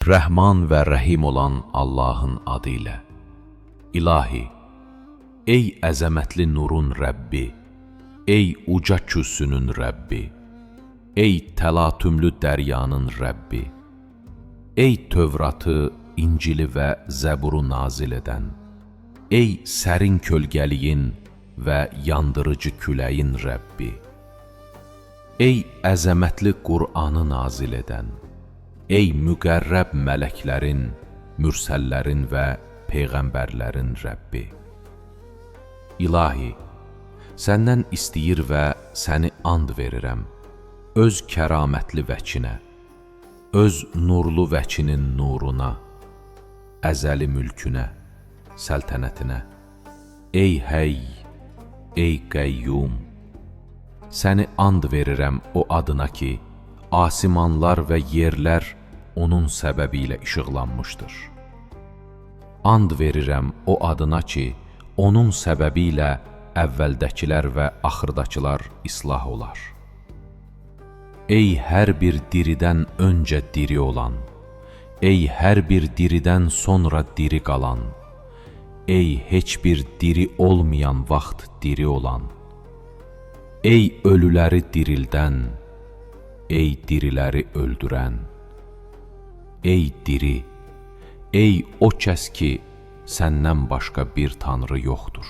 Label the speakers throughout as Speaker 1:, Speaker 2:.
Speaker 1: Rəhman və Rəhim olan Allahın adı ilə. İlahi, ey əzəmətli nurun Rəbbi, ey uca kürsünün Rəbbi, ey təlatümlü dəryanın Rəbbi, ey Tövratı, İncili və Zəburu nazil edən, ey sərin kölgəliyin və yandırıcı küləyin Rəbbi, ey əzəmətli Qur'anı nazil edən, ey müqərrəb mələklərin, mürsəllərin və peyğəmbərlərin Rəbbi. İlahi, səndən istəyir və səni and verirəm, öz kəramətli vəçinə, öz nurlu vəçinin nuruna, əzəli mülkünə, səltənətinə. Ey Həy, ey Qəyyum, səni and verirəm o adına ki, asimanlar və yerlər onun səbəbi ilə işıqlanmışdır. And verirəm o adına ki, onun səbəbi ilə əvvəldəkilər və axırdakılar islah olar. Ey hər bir diridən öncə diri olan, ey hər bir diridən sonra diri qalan, ey heç bir diri olmayan vaxt diri olan, ey ölüləri dirildən, ey diriləri öldürən, ey diri, ey o kəs ki, səndən başqa bir tanrı yoxdur.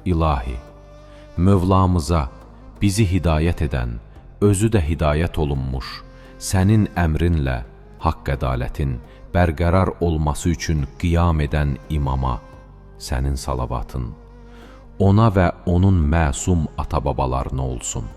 Speaker 1: İlahi, Mövlamıza, bizi hidayət edən, özü də hidayət olunmuş, sənin əmrinlə haqq ədalətin bərqərar olması üçün qiyam edən imama sənin salavatın, ona və onun məsum ata-babalarına olsun.